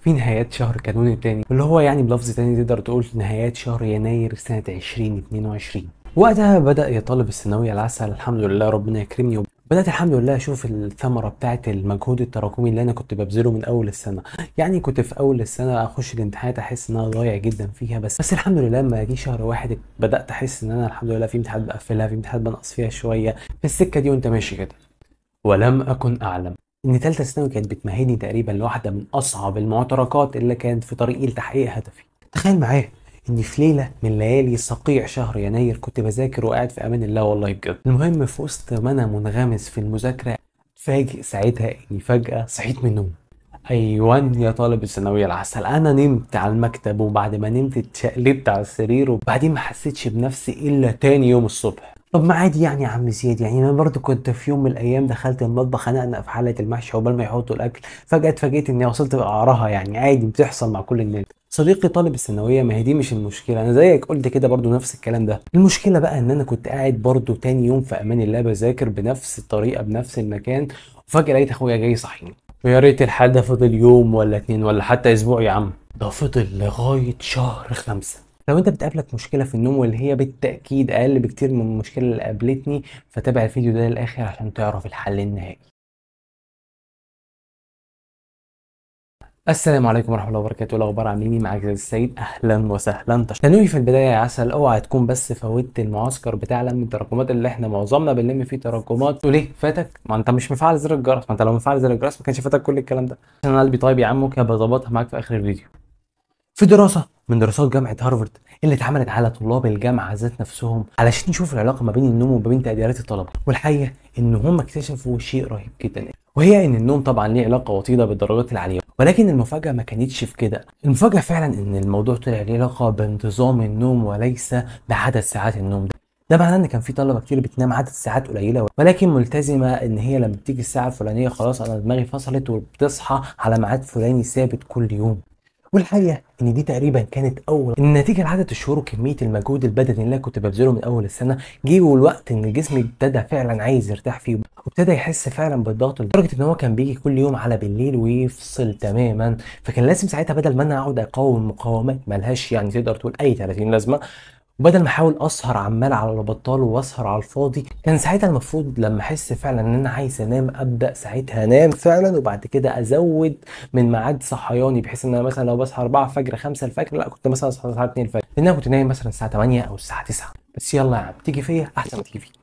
في نهايات شهر كانون الثاني، اللي هو يعني بلفظ تاني تقدر تقول نهايات شهر يناير سنة 2022. وقتها بدأ يطالب الثانوية العسل، الحمد لله ربنا يكرمني، بدأت الحمد لله أشوف الثمرة بتاعة المجهود التراكمي اللي أنا كنت ببذله من أول السنة. يعني كنت في أول السنة أخش الامتحانات أحس إن أنا ضايع جدا فيها، بس الحمد لله لما جه شهر واحد بدأت أحس إن أنا الحمد لله في امتحانات بقفلها، في امتحانات بنقص فيها شوية في السكة دي وأنت ماشي كده. ولم أكن أعلم إن ثالثة ثانوي كانت بتمهدني تقريبا لواحدة من أصعب المعتركات اللي كانت في طريقي لتحقيق هدفي. تخيل معايا إن في ليلة من ليالي صقيع شهر يناير كنت بذاكر وقاعد في أمان الله والله بجد. المهم في وسط ما أنا منغمس في المذاكرة اتفاجئ ساعتها إني فجأة صحيت من النوم. أيوان يا طالب الثانوية العسل، أنا نمت على المكتب، وبعد ما نمت اتشقلبت على السرير، وبعدين ما حسيتش بنفسي إلا تاني يوم الصبح. طب ما عادي يعني يا عم زياد، يعني انا برضو كنت في يوم من الايام دخلت المطبخ انقنق في حله المحشي عقبال ما يحطوا الاكل، فجاة اتفاجئت اني وصلت بقعرها. يعني عادي بتحصل مع كل الناس. صديقي طالب الثانوية، ما هي دي مش المشكلة، انا زيك قلت كده برضو نفس الكلام ده. المشكلة بقى ان انا كنت قاعد برضو تاني يوم في امان الله بذاكر بنفس الطريقة بنفس المكان، وفجاة لقيت اخويا جاي صحيني. ويا ريت الحال ده فضل يوم ولا اتنين ولا حتى اسبوع يا عم، ده فضل لغاية شهر 5. لو انت بتقابلك مشكلة في النوم واللي هي بالتاكيد اقل بكتير من المشكلة اللي قابلتني، فتابع الفيديو ده للاخر عشان تعرف الحل النهائي. السلام عليكم ورحمة الله وبركاته، الاخبار عاملين ايه؟ معاك زياد السيد، اهلا وسهلا. تنوي في البداية يا عسل، اوعى تكون بس فوتت المعسكر بتاع لم التراكمات اللي احنا معظمنا بنلم فيه تراكمات. وليه فاتك؟ ما انت مش مفعل زر الجرس، ما انت لو مفعل زر الجرس ما كانش فاتك كل الكلام ده. عشان انا قلبي طيب يا عم، ممكن بظبطها معاك في اخر الفيديو. في دراسة من دراسات جامعة هارفارد اللي اتعملت على طلاب الجامعة ذات نفسهم علشان يشوفوا العلاقة ما بين النوم وما بين تقديرات الطلبة، والحقيقة إن هم اكتشفوا شيء رهيب جدا، وهي إن النوم طبعا ليه علاقة وطيدة بالدرجات العالية. ولكن المفاجأة ما كانتش في كده، المفاجأة فعلا إن الموضوع طلع ليه علاقة بانتظام النوم وليس بعدد ساعات النوم. ده معناه ان كان في طلبه كتير بتنام عدد ساعات قليله ولكن ملتزمة ان هي لما بتيجي الساعة الفلانية خلاص انا دماغي فصلت، وبتصحى على ميعاد فلاني ثابت كل يوم. والحقيقة ان دي تقريبا كانت اول النتيجة لعدد الشهور وكمية المجهود البدني اللي كنت ببذله من اول السنة. جه الوقت ان جسمي ابتدى فعلا عايز يرتاح فيه، وابتدى يحس فعلا بالضغط لدرجة ان هو كان بيجي كل يوم على بالليل ويفصل تماما. فكان لازم ساعتها بدل ما انا اقعد اقاوم مقاومات ملهاش يعني تقدر تقول اي 30 لازمه، وبدل ما احاول اسهر عمال على البطال واسهر على الفاضي، كان ساعتها المفروض لما احس فعلا ان انا عايز انام ابدا ساعتها انام فعلا، وبعد كده ازود من ميعاد صحياني، بحيث ان انا مثلا لو بصحى 4 الفجر 5 الفجر، لا كنت مثلا اصحى الساعة 2 الفجر، لان انا كنت نايم مثلا الساعة 8 او الساعة 9. بس يلا يا عم، تيجي فيا احسن ما تيجي فيك.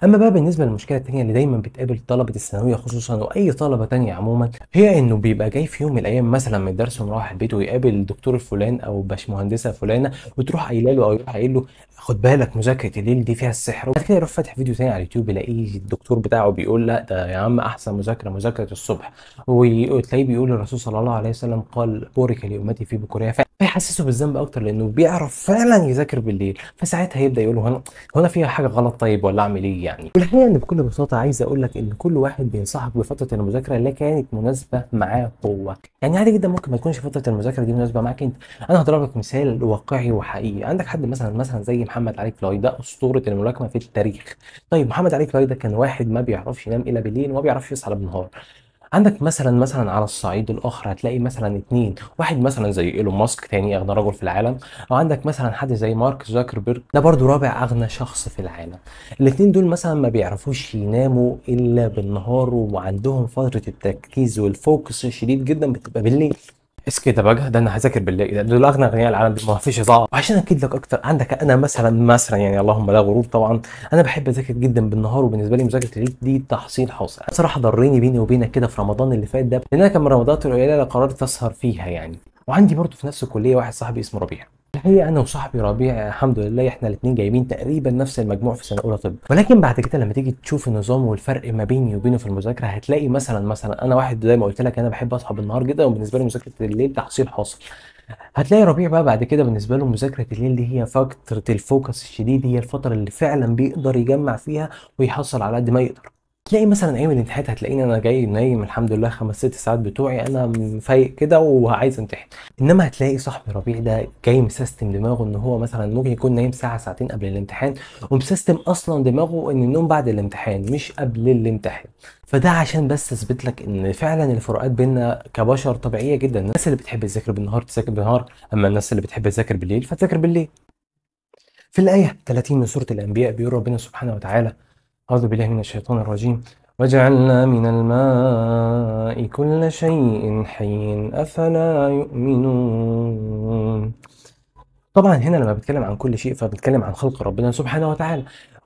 اما بقى بالنسبة للمشكلة الثانية اللي دايما بتقابل طلبه الثانوية خصوصا واي طلبه تانية عموما، هي انه بيبقى جاي في يوم من الايام مثلا من الدرس ومروح البيت ويقابل الدكتور الفلان او باشمهندسه فلانه، وتروح قايله له او يروح قايل له خد بالك مذاكرة الليل دي فيها السحر. وبعد كده يروح فاتح فيديو تاني على اليوتيوب يلاقيه الدكتور بتاعه بيقول لا ده يا عم احسن مذاكرة مذاكرة الصبح، وتلاقيه بيقول الرسول صلى الله عليه وسلم قال بورك لامتي في بكورها، فيحسسه بالذنب اكتر لانه بيعرف فعلا يذاكر بالليل. فساعتها يبدا يقول له هنا فيها حاجة غلط، طيب ولا اعمل ايه يعني؟ والحقيقة ان بكل بساطة عايز اقول لك ان كل واحد بينصحك بفترة المذاكرة اللي كانت مناسبة معاه هو. يعني عادي جدا ممكن ما تكونش فترة المذاكرة دي مناسبة معاك انت. انا هضرب لك مثال واقعي وحقيقي. عندك حد مثلا زي محمد علي كلاي، ده اسطورة الملاكمة في التاريخ. طيب محمد علي كلاي ده كان واحد ما بيعرفش ينام الا بالليل وما بيعرفش يصحى بالنهار. عندك مثلا على الصعيد الاخر هتلاقي مثلا اتنين، واحد مثلا زي ايلون ماسك تاني اغنى رجل في العالم، او عندك مثلا حد زي مارك زوكربيرج ده برضو رابع اغنى شخص في العالم. الاتنين دول مثلا ما بيعرفوش يناموا الا بالنهار، وعندهم فترة التركيز وال focus الشديد جدا بتبقى بالليل. اس كده بقى ده انا هذاكر بالليل، ده دول اغنى اغنياء العالم، ما فيش هزار. وعشان اكد لك اكتر، عندك انا مثلا يعني اللهم لا غرور طبعا، انا بحب اذاكر جدا بالنهار، وبالنسبة لي مذاكرة الليل دي تحصيل حاصل. بصراحة ضريني بيني وبينك كده في رمضان اللي فات ده، لان انا كان من رمضانات القليلة اللي قررت اسهر فيها يعني. وعندي برضو في نفس الكلية واحد صاحبي اسمه ربيع. الحقيقة انا وصاحبي ربيع الحمد لله احنا الاثنين جايبين تقريبا نفس المجموع في سنة اولى طب، ولكن بعد كده لما تيجي تشوف النظام والفرق ما بيني وبينه في المذاكرة هتلاقي مثلا انا واحد زي ما قلت لك انا بحب اصحى بالنهار جدا، وبالنسبة لي مذاكرة الليل تحصيل حاصل. هتلاقي ربيع بقى بعد كده بالنسبة له مذاكرة الليل دي هي فترة ال focus الشديد، هي الفترة اللي فعلا بيقدر يجمع فيها ويحصل على قد ما يقدر. تلاقي مثلا ايام الامتحانات هتلاقيني انا جاي نايم الحمد لله 5 6 ساعات بتوعي، انا فايق كده وعايز امتحن. انما هتلاقي صاحبي ربيع ده جاي مسيستم دماغه ان هو مثلا ممكن يكون نايم ساعة ساعتين قبل الامتحان، ومسيستم اصلا دماغه ان النوم بعد الامتحان مش قبل الامتحان. فده عشان بس اثبت لك ان فعلا الفروقات بيننا كبشر طبيعية جدا. الناس اللي بتحب تذاكر بالنهار تذاكر بالنهار، اما الناس اللي بتحب تذاكر بالليل فتذاكر بالليل. في الآية 30 من سورة الأنبياء بيقول ربنا سبحانه وتعالى: أعوذ بالله من الشيطان الرجيم، وجعلنا من الماء كل شيء حي أفلا يؤمنون. طبعا هنا لما بتكلم عن كل شيء فبتكلم عن خلق ربنا سبحانه وتعالى،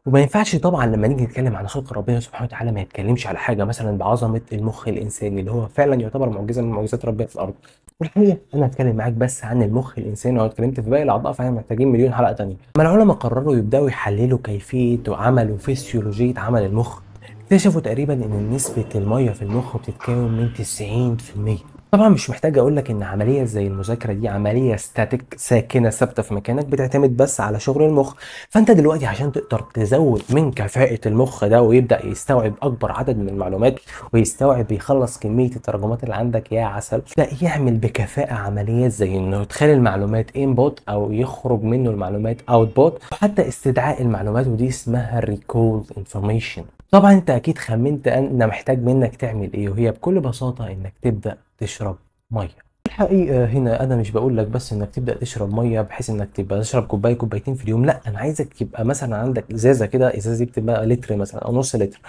وما ينفعش طبعا لما نيجي نتكلم عن خلق ربنا سبحانه وتعالى ما يتكلمش على حاجة مثلا بعظمة المخ الانساني اللي هو فعلا يعتبر معجزه من معجزات ربنا في الارض. والحقيقة انا هتكلم معاك بس عن المخ الانساني، ولو اتكلمت في باقي الاعضاء فاحنا محتاجين مليون حلقة ثانية. لما العلماء قرروا يبداوا يحللوا كيفية وعمل وفسيولوجيه عمل المخ، اكتشفوا تقريبا ان نسبه المية في المخ بتتكون من 90%. طبعا مش محتاج اقول لك ان عملية زي المذاكرة دي عملية static ساكنة ثابتة في مكانك، بتعتمد بس على شغل المخ. فانت دلوقتي عشان تقدر تزود من كفاءة المخ ده ويبدا يستوعب اكبر عدد من المعلومات ويستوعب يخلص كمية التراكمات اللي عندك يا عسل، يبدا يعمل بكفاءة عمليات زي انه يدخل المعلومات input او يخرج منه المعلومات output، وحتى استدعاء المعلومات، ودي اسمها recall information. طبعا انت اكيد خمنت ان محتاج منك تعمل ايه، وهي بكل بساطة انك تبدا تشرب مية. الحقيقة هنا انا مش بقول لك بس انك تبدا تشرب مية بحيث انك تبقى تشرب كوباية كوبايتين في اليوم، لا، انا عايزك يبقى مثلا عندك ازازة كده، ازازة دي بتبقى لتر مثلا او نص لتر.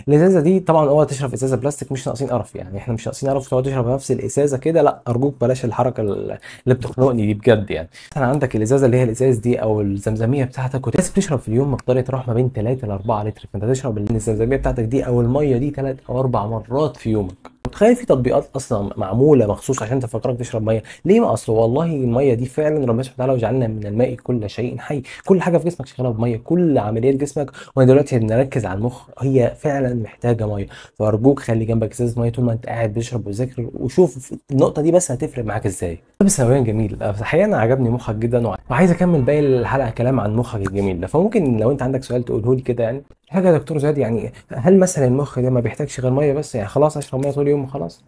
الازازه دي طبعا اوعى تشرب ازازة بلاستيك، مش ناقصين قرف يعني، احنا مش ناقصين قرف تقعد تشرب نفس الازازه كده، لا ارجوك بلاش الحركة اللي بتخنقني دي بجد يعني. مثلا عندك الازازه اللي هي الازاز دي او الزمزميه بتاعتك، ولازم تشرب في اليوم مقدار يتراوح ما بين 3 ل 4 لتر، فانت تشرب الزمزميه بتاعتك دي او المية دي 3 او 4 مرات في يومك. تخيل في تطبيقات اصلا معمولة مخصوص عشان تفكرك تشرب مية، ليه؟ ما اصل والله المية دي فعلا ربنا سبحانه وتعالى وجعلنا من الماء كل شيء حي، كل حاجة في جسمك شغالة بميه، كل عمليات جسمك، وانا دلوقتي بنركز على المخ، هي فعلا محتاجه مية. فارجوك خلي جنبك ازازة مية طول ما انت قاعد بتشرب وذاكر، وشوف النقطة دي بس هتفرق معاك ازاي. بس ثانويا جميل، الحقيقة انا عجبني مخك جدا وعايز اكمل باقي الحلقة كلام عن مخك الجميل ده، فممكن لو انت عندك سؤال تقوله لي كده. يعني حاجة يا دكتور زياد، يعني هل مثلا المخ ده ما بيحتاجش غير مية بس، يعني خلاص اشرب مية طول اليوم وخلاص؟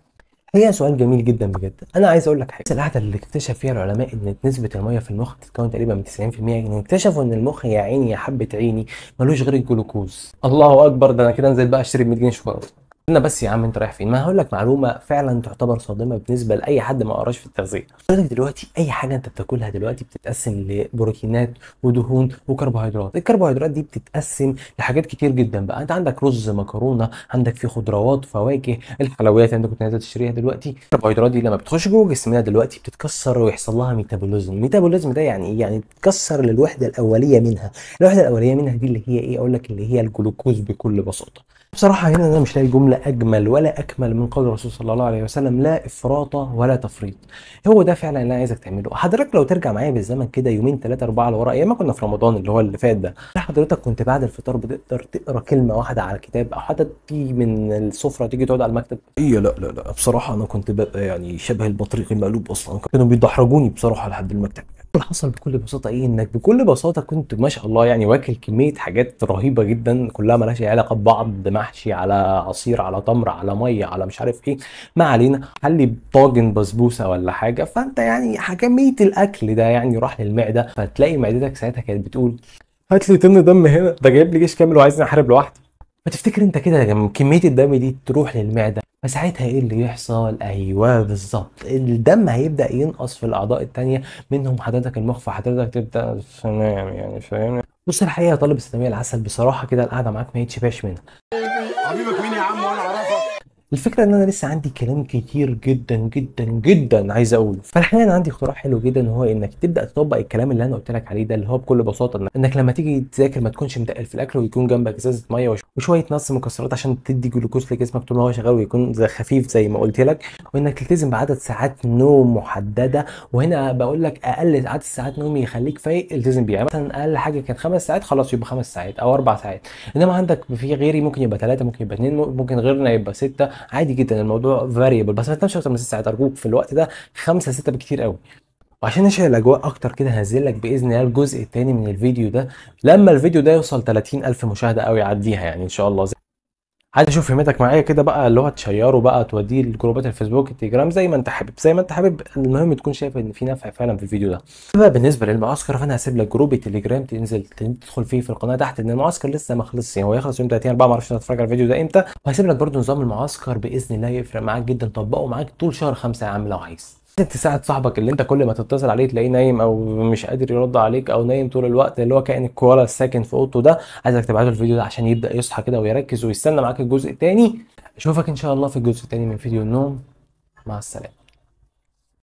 هي سؤال جميل جدا بجد. انا عايز اقول لك حاجة، القعدة اللي اكتشف فيها العلماء ان نسبه المية في المخ بتتكون تقريبا من 90%، يعني اكتشفوا ان المخ يا عيني يا حبه عيني ملوش غير الجلوكوز. الله اكبر، ده انا كده انزل بقى اشتري ب 100 جنيه شوكولاتة. انا بس يا عم انت رايح فين؟ ما هقول لك معلومة فعلا تعتبر صادمه بالنسبة لاي حد ما قراش في التغذية. حضرتك دلوقتي اي حاجة انت بتاكلها دلوقتي بتتقسم لبروتينات ودهون وكربوهيدرات. الكربوهيدرات دي بتتقسم لحاجات كتير جدا بقى، انت عندك رز، مكرونه، عندك في خضروات، فواكه، الحلويات اللي انت كنت نازل تشتريها دلوقتي. الكربوهيدرات دي لما بتخش جوه جسمنا دلوقتي بتتكسر ويحصل لها metabolism. metabolism ده يعني ايه؟ يعني بتتكسر للوحدة الاولية منها. الوحدة الاولية منها دي اللي هي ايه؟ اقول لك اللي هي الجلوكوز بكل بساطة. بصراحة هنا أنا مش لاقي جملة أجمل ولا أكمل من قول الرسول صلى الله عليه وسلم: لا إفراط ولا تفريط. هو ده فعلا اللي أنا عايزك تعمله. حضرتك لو ترجع معايا بالزمن كده يومين 3 4 لورا، أيام ما كنا في رمضان اللي هو اللي فات ده، حضرتك كنت بعد الفطار بتقدر تقرا كلمة واحدة على الكتاب، أو حتى تيجي من السفرة تيجي تقعد على المكتب؟ إيه لا لا لا، بصراحة أنا كنت ببقى يعني شبه البطريق المقلوب أصلا، كانوا بيدحرجوني بصراحة لحد المكتب. اللي حصل بكل بساطة ايه؟ انك بكل بساطة كنت ما شاء الله يعني واكل كمية حاجات رهيبة جدا كلها مالهاش اي علاقة ببعض، محشي على عصير على تمر على مية على مش عارف ايه، ما علينا، حلي بطاجن بسبوسه ولا حاجة. فانت يعني كمية الاكل ده يعني راح للمعدة، فتلاقي معدتك ساعتها كانت بتقول هات لي طن دم هنا، ده جايب لي جيش كامل وعايزني احارب لوحدي. فتفتكر انت كده كمية الدم دي تروح للمعدة، فساعتها ايه اللي يحصل؟ ايوه بالظبط، الدم هيبدا ينقص في الاعضاء التانية منهم حضرتك المخ، فحضرتك تبدا تنام يعني، فاهم؟ بص الحقيقة يا طالب الثانوية العسل، بصراحة كده القعدة معاك ما يتشبعش منها. حبيبك مين يا عم وانا اعرفك؟ الفكرة ان انا لسه عندي كلام كتير جدا جدا جدا عايز اقوله. فالحقيقة انا عندي اقتراح حلو جدا، وهو انك تبدا تطبق الكلام اللي انا قلت لك عليه ده، اللي هو بكل بساطة انك لما تيجي تذاكر ما تكونش متقل في الاكل، ويكون جنبك ازازة مية وشوية nuts مكسرات عشان تدي جلوكوز لجسمك طول ما هو شغال، ويكون زي خفيف زي ما قلت لك، وانك تلتزم بعدد ساعات نوم محددة. وهنا بقول لك اقل عدد ساعات نوم يخليك فايق التزم بيها، يعني مثلا اقل حاجة كانت 5 ساعات خلاص يبقى 5 ساعات او 4 ساعات، انما عندك في غيري ممكن يبقى 3، ممكن يبقى 2، ممكن غيرنا يبقى 6، عادي جدا، الموضوع variable، بس ما تنامش اكتر من 6 ساعات ارجوك في الوقت ده، 5 6 بكتير قوي. وعشان نشعل الاجواء اكتر كده هنزل لك باذن الله الجزء الثاني من الفيديو ده لما الفيديو ده يوصل 30,000 مشاهده او يعديها يعني ان شاء الله. عايز اشوف همتك معايا كده بقى، اللي هو تشيره بقى، توديه لجروبات الفيسبوك، التليجرام، زي ما انت حابب، زي ما انت حابب، المهم تكون شايف ان في نفع فعلا في الفيديو ده. بقى بالنسبة للمعسكر، فانا هسيب لك group التليجرام تنزل تدخل فيه في القناة تحت، ان المعسكر لسه ما خلصش، يعني هو يخلص يوم 30/4، ما اعرفش هتتفرج على الفيديو ده امتى. وهسيب لك برده نظام المعسكر باذن الله يفرق معاك جدا، طبقه معاك طول شهر 5 يا عم لو عايز. تساعد صاحبك اللي انت كل ما تتصل عليه تلاقيه نايم او مش قادر يرد عليك او نايم طول الوقت، اللي هو كائن الكوالا الساكن في اوضته ده، عايزك تبعته الفيديو ده عشان يبدا يصحى كده ويركز ويستنى معاك الجزء الثاني. اشوفك ان شاء الله في الجزء الثاني من فيديو النوم. مع السلامة.